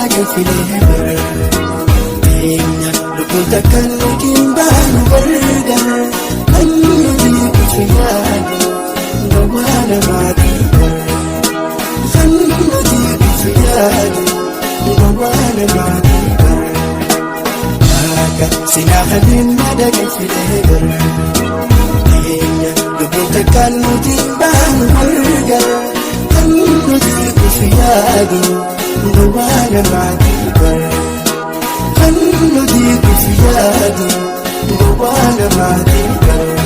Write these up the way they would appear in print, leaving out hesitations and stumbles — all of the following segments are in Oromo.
dagalfilee bara. Teenya lubbuun takka nuti hin baanu gargar. Kan nuti itti yaadu gowwaa namaatii bara. Kan nuti itti yaadu gowwaa namaatii bara. Akka sinaa dagalfilee bara. Teenya lubbuun takka nuti hin baanu gargar. Kan nuti itti yaadu gowwaa namaatii bara. Kan nuti itti yaadu gowwaa namaatii bara.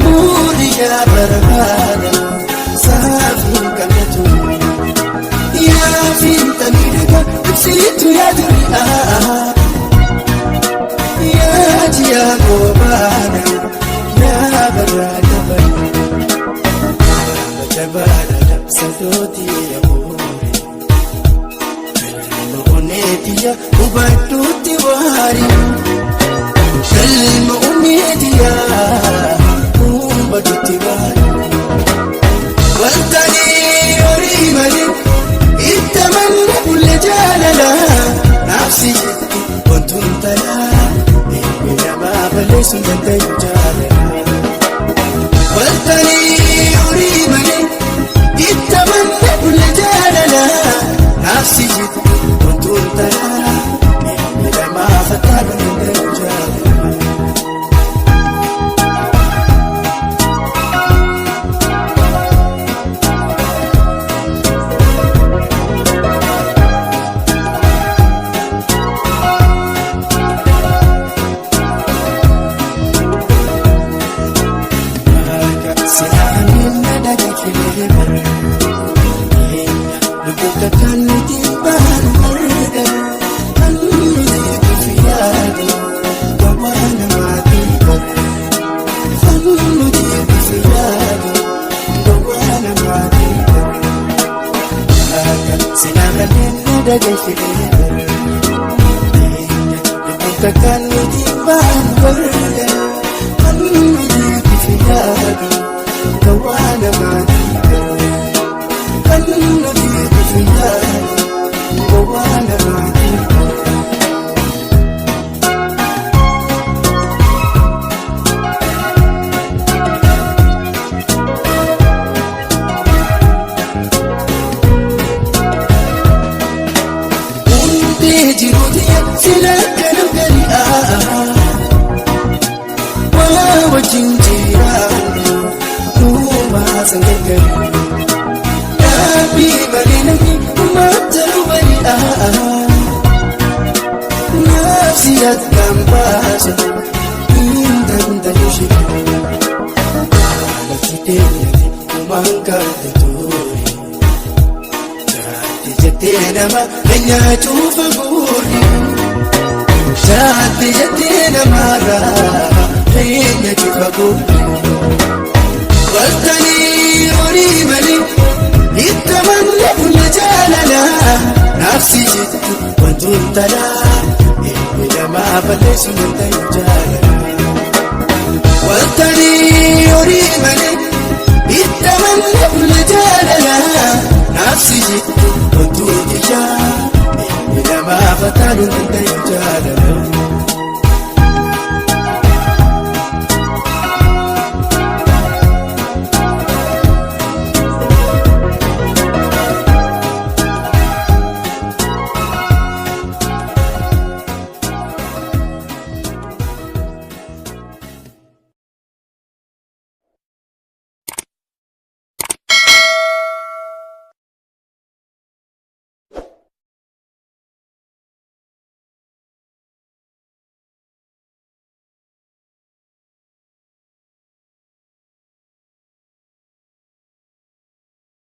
Muuriyaa barbaada saafiin qabatu yaafiin tamiidhaga ibsitu yaaduri'a yaajiyaa goobaana yaa barbaada jabaadha dabsatooti yaa'uure galma oneetiya hubadhuutti waari. Galma oneetiya hubadhuutti waari. Waltanii horii malee itti amanne bulle jaalala naafsi jetti wantuun talaa ilmi namaa balleessuun danda'u jaalala. Waltanii horii malee itti amanne bulle jaalala naafsi jetti wantuun talaa ilmi namaa fattaaluu danda'u jaalala. Wantuun ijaa ilmi namaa fataaluu danda'u jaalala.